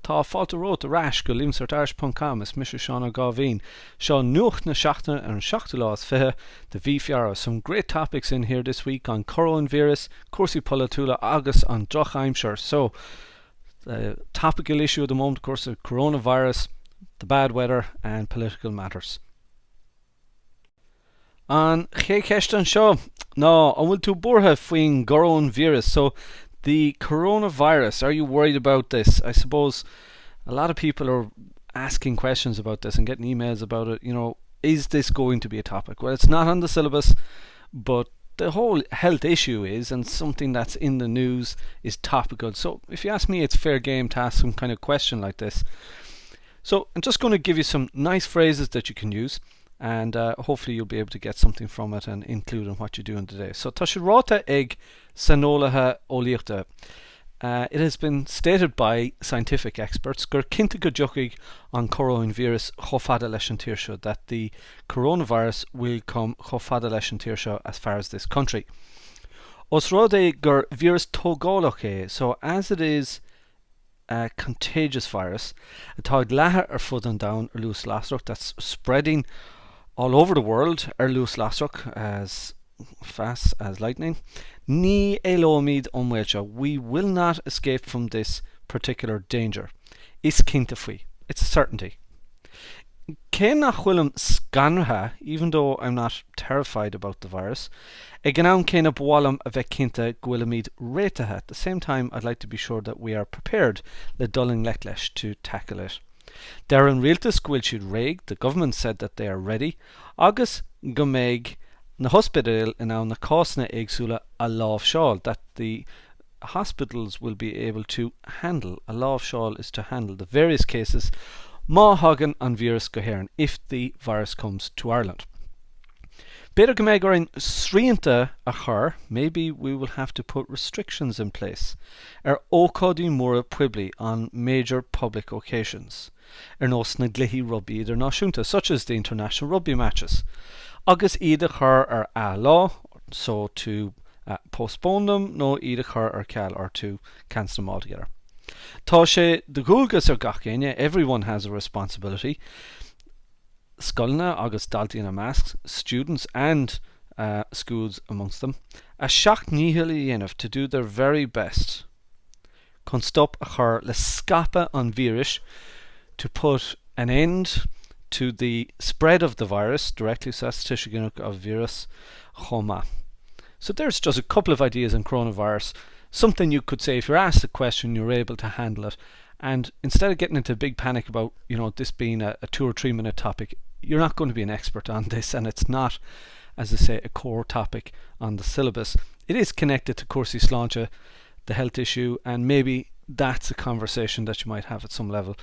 Tá fáilte romhat ar ais go leavingcertirish.com, is mise Seán Ó Gáibhín. Seo nuacht na seachtaine ar an seachtú lá is fiche de mhí Feabhra. Some great topics in here this week on coróinvíreas, cúrsaí polaitiúla agus an drochaimsir. So, the topical issue at the moment, of course, the coronavirus, the bad weather and political matters. An chéad cheist anseo ná an bhfuil tú buartha faoin gcoróinvíreas? So, the coronavirus, are you worried about this? I suppose a lot of people are asking questions about this and getting emails about it. You know, is this going to be a topic? Well, it's not on the syllabus, but the whole health issue is, and something that's in the news is topical. So if you ask me, it's fair game to ask some kind of question like this. So I'm just going to give you some nice phrases that you can use and uh, hopefully you'll be able to get something from it and include in what you do in today. So tá sé ráite ag saineolaithe eolaíochta. Uh, it has been stated by scientific experts gur cinnte go dtiocfaidh an coróinvíreas chomh fada leis an tír seo, that the coronavirus will come chomh fada leis an tír seo as far as this country. Os rud é gur víreas tógálach é, so as it is a contagious virus atá ag leathadh ar fud an domhain ar luas lasrach, that's spreading all over the world ar luas lasrach as fast as lightning. Ní éalóimid ón mbaol seo, we will not escape from this particular danger. Is cinnte faoi, it's a certainty. Cé nach bhfuilim scanraithe, even though I'm not terrified about the virus, ag an am céanna ba mhaith liom a bheith cinnte go bhfuilimid réitithe, at the same time I'd like to be sure that we are prepared le dul i ngleic leis, to tackle it. Deir an rialtas go bhfuil siad réidh, the government said that they are ready, agus go mbeidh na hospidéil in ann na cásanna éagsúla a láimhseáil, that the hospitals will be able to handle, a láimhseáil is to handle, the various cases má thagann an víreas go hÉirinn, if the virus comes to Ireland. B'fhéidir go mbeidh orainn srianta a chur, maybe we will have to put restrictions in place, ar ócáidí móra poiblí, on major public occasions, ar nós na gcluichí rugbaí idirnáisiúnta, such as the international rugby matches, agus iad a chur ar athlá, so to postpone them nó iad a chur ar ceal or to cancel them altogether. Tá sé de dhualgas ar gach éinne, everyone has a responsibility, scoileanna agus daltaí ina measc, students and schools amongst them, a seacht ndícheall a dhéanamh, to do their very best, chun stop a chur le scaipeadh an víris, to put an end to the spread of the virus, directly so that's tuiseal ginideach of víreas chomh maith. So there's just a couple of ideas on coronavirus, something you could say if you're asked a question you're able to handle it and instead of getting into a big panic about you know this being a, a two or three minute topic you're not going to be an expert on this and it's not as I say a core topic on the syllabus it is connected to cúrsaí sláinte the health issue and maybe that's a conversation that you might have at some level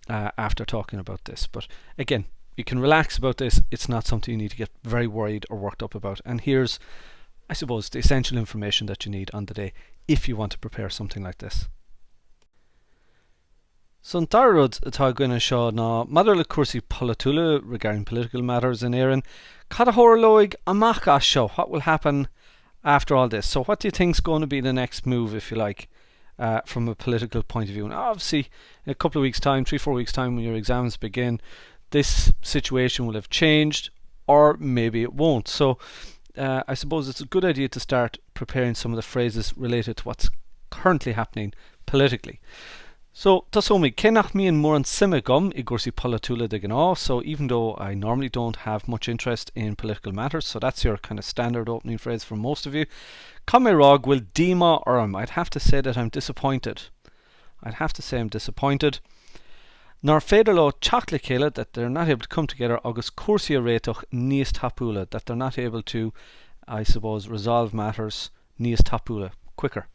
uh, after talking about this but again you can relax about this it's not something you need to get very worried or worked up about and here's I suppose the essential information that you need on the day if you want to prepare something like this. So an dara rud atá againn anseo ná maidir le cúrsaí polaitiúla regarding political matters in Éirinn, cad a tharlóidh amach as seo? What will happen after all this? So what do you think's going to be the next move, if you like, uh, from a political point of view? And obviously, in a couple of weeks' time, three, four weeks' time, when your exams begin, this situation will have changed, or maybe it won't. So uh, I suppose it's a good idea to start preparing some of the phrases related to what's currently happening politically. So tosóimid, cé nach mbíonn mórán suime agam i gcúrsaí polaitiúla de ghnáth, so even though I normally don't have much interest in political matters, so that's your kind of standard opening phrase for most of you, caithfidh mé a rá go bhfuil díomá orm, I'd have to say that I'm disappointed. I'd have to say I'm disappointed. Nár féidir leo teacht le chéile, that they're not able to come together agus cúrsaí a réiteach níos tapúla, that they're not able to, I suppose, resolve matters níos tapúla, quicker.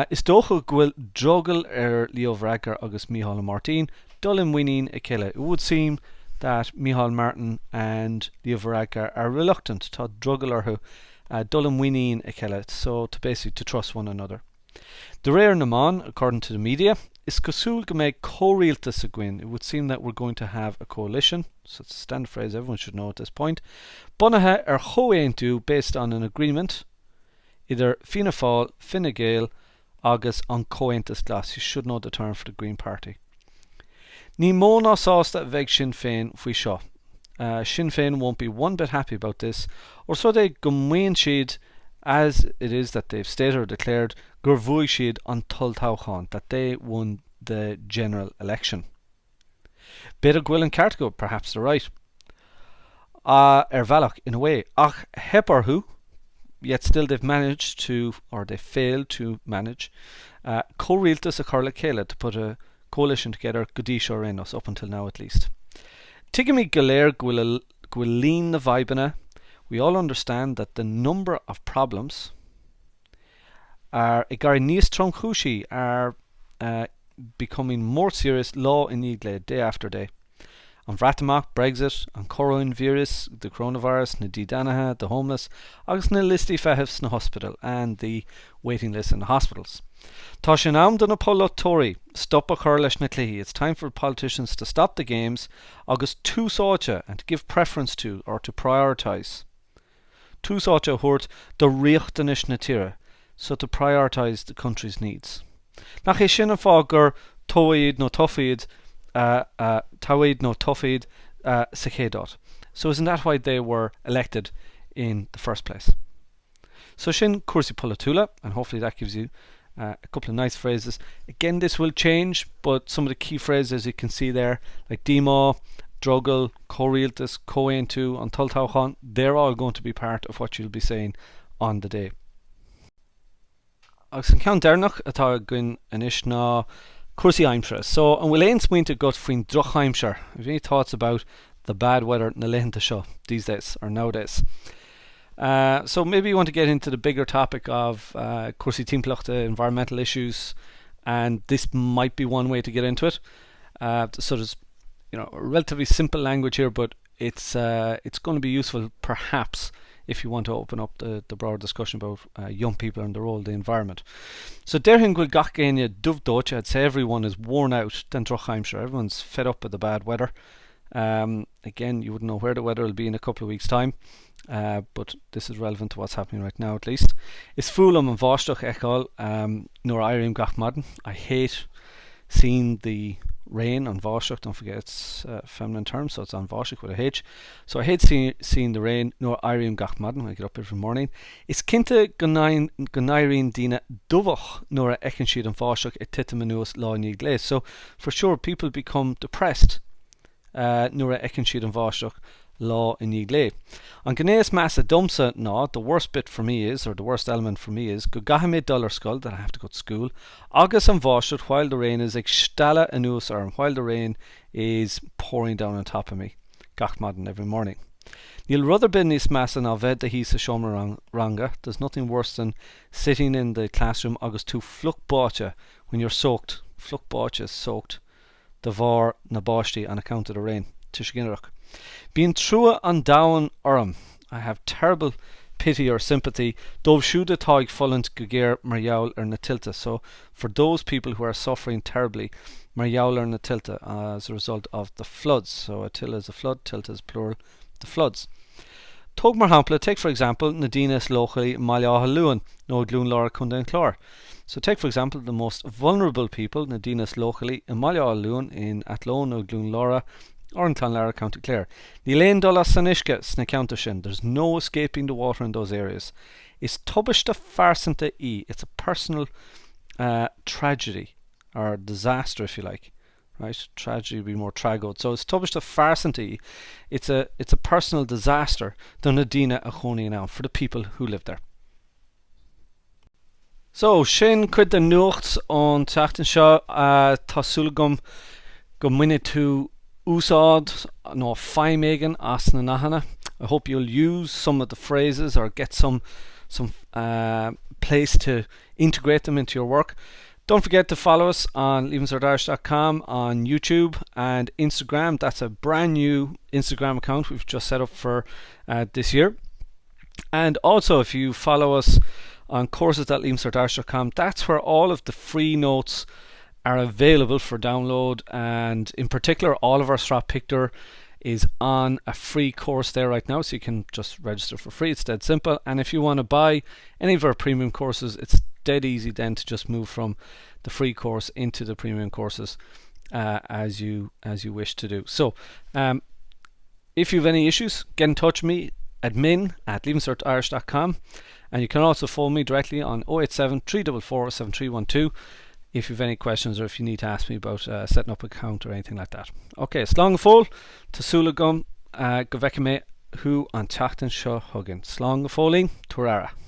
Is dócha go bhfuil drogall ar Leo Varadkar agus Micheál Ó Máirtín dul i muinín a chéile. It would seem that Micheál Martin and Leo Varadkar are reluctant, tá drogall orthu, dul i muinín a chéile, so to basically to trust one another. De réir na meán, according to the media, is cosúil go mbeidh comhrialtas againn, it would seem that we're going to have a coalition, so it's a standard phrase everyone should know at this point, bunaithe ar chomhaontú based on an agreement idir Fianna Fáil, Fine Gael agus an Comhaontas Glas. You should know the term for the Green Party. Ní mó ná sásta a bheidh Sinn Féin faoi seo. Sinn Féin won't be one bit happy about this, ós rud é go maíonn siad as it is that they've stated or declared gur bhuaigh siad an t-olltoghchán, that they won the general election. B'fhéidir go bhfuil an ceart acu, perhaps they're right. Ar bhealach, in a way. Ach theip orthu, yet still they've managed to, or they failed to manage, comhrialtas a chur le chéile, to put a coalition together, go dtí seo ar aon nós, up until now at least. Tuigimid go léir go bhfuil go bhfuil líon na bhfadhbanna, we all understand that the number of problems, are ag éirí níos tromchúisí, are becoming more serious lá i ndiaidh lae, day after day. An Bhreatimeacht, Brexit, an coróinvíreas, the coronavirus, na dídeanaithe, the homeless, agus na liostaí feithimh sna hospidéil, and the waiting lists in the hospitals. Tá sé in am do na polaiteoirí stop a chur leis na cluichí, it's time for politicians to stop the games, agus tús áite, and to give preference to, or to prioritise. Tús áite a thabhairt do riachtanais na tíre, so to prioritise the country's needs. Nach é sin an fáth gur toghadh iad nó tofa iad, toghadh iad nó tofa iad sa chéad áit? So isn't that why they were elected in the first place? So sin cúrsaí polaitiúla, and hopefully that gives you a couple of nice phrases. Again, this will change, but some of the key phrases, as you can see there, like díomá, drogall, comhrialtas, comhaontú, an t-olltoghchán, they're all going to be part of what you'll be saying on the day. Agus an ceann deireanach atá againn anois ná cúrsaí aimsire. So, an bhfuil aon smaointe agat faoin drochaimsir? Have you any thoughts about the bad weather na laethanta seo, these days, or nowadays? So maybe you want to get into the bigger topic of cúrsaí timpeallachta, environmental issues, and this might be one way to get into it. So there's you know relatively simple language here, but it's uh, it's going to be useful perhaps if you want to open up the, the broader discussion about uh, young people and their role in the environment. So déarfainn go bhfuil gach éinne dubh dóite, I'd say everyone is worn out den drochaimsir. Everyone's fed up with the bad weather. Um, again, you wouldn't know where the weather will be in a couple of weeks' time. Uh, but this is relevant to what's happening right now at least. Is fuath liom an bháisteach a fheiceáil um, nuair a éirím gach maidin. I hate seeing the rain an bháisteach, don't forget it's a feminine term, so it's an bháisteach with a H. So I hate see, seeing the rain nuair a éirím gach maidin when I get up every morning. Is cinnte go n-éiríonn daoine dubhach nuair a fheiceann siad an bháisteach ag titim anuas lá i ndiaidh lae. So for sure people become depressed nuair a fheiceann siad an bháisteach lá i ndiaidh lae. An ghné is measa domsa ná, the worst bit for me is, or the worst element for me is, go gcaithfidh mé dul ar scoil, that I have to go to school, agus an bháisteach, while the rain is, ag stealladh anuas orm, while the rain is pouring down on top of me, gach maidin, every morning. Níl rud ar bith níos measa ná bheith i do shuí sa seomra ranga, there's nothing worse than sitting in the classroom agus tú fliuch báite, when you're soaked, fliuch báite is soaked, de bharr na báistí, on account of the rain. Tuiseal ginideach. Bíonn trua an domhain orm, I have terrible pity or sympathy, dóibh siúd atá ag fulaingt go géar mar gheall ar na tuilte, so for those people who are suffering terribly mar gheall ar na tuilte, as a result of the floods. So a tuile is a flood, tuilte is plural, the floods. Tóg mar shampla, take for example, na daoine is leochailí i mBaile Átha Luain nó i gCluain Lára, Contae an Chláir. So take for example the most vulnerable people, na daoine is leochailí i mBaile Átha Luain, in Athlone nó i gCluain Lára or in Clonlara, County Clare. Níl aon dul as san uisce sna ceantair sin, there's no escaping the water in those areas. Is tubaiste phearsanta í, it's a personal uh, tragedy or disaster if you like. right? Tragedy would be more tragóid. So is tubaiste phearsanta í, it's a, it's a personal disaster do na daoine a chónaíonn ann, for the people who live there. So, sin cuid den nuacht ón tseachtain seo. Tá súil agam go mbainfidh tú úsáid nó feidhm éigin as na nathanna. I hope you'll use some of the phrases or get some, some uh, place to integrate them into your work. Don't forget to follow us on leavingcertirish.com on YouTube and Instagram. That's a brand new Instagram account we've just set up for uh, this year. And also, if you follow us on courses.leavingcertirish.com, that's where all of the free notes are available for download. And in particular, all of our Sraith Pictiúr is on a free course there right now, so you can just register for free. It's dead simple. And if you want to buy any of our premium courses, it's dead easy then to just move from the free course into the premium courses uh, as you as you wish to do. So um, if you have any issues, get in touch with me admin at leavingcertirish.com and you can also phone me directly on 087 344 7312 if you've any questions or if you need to ask me about uh, setting up an account or anything like that. Okay, slán go fóill Tá súil agam uh, go bhfeicfidh mé thú an tseachtain seo chugainn. Slán go fóillín, tabhair aire.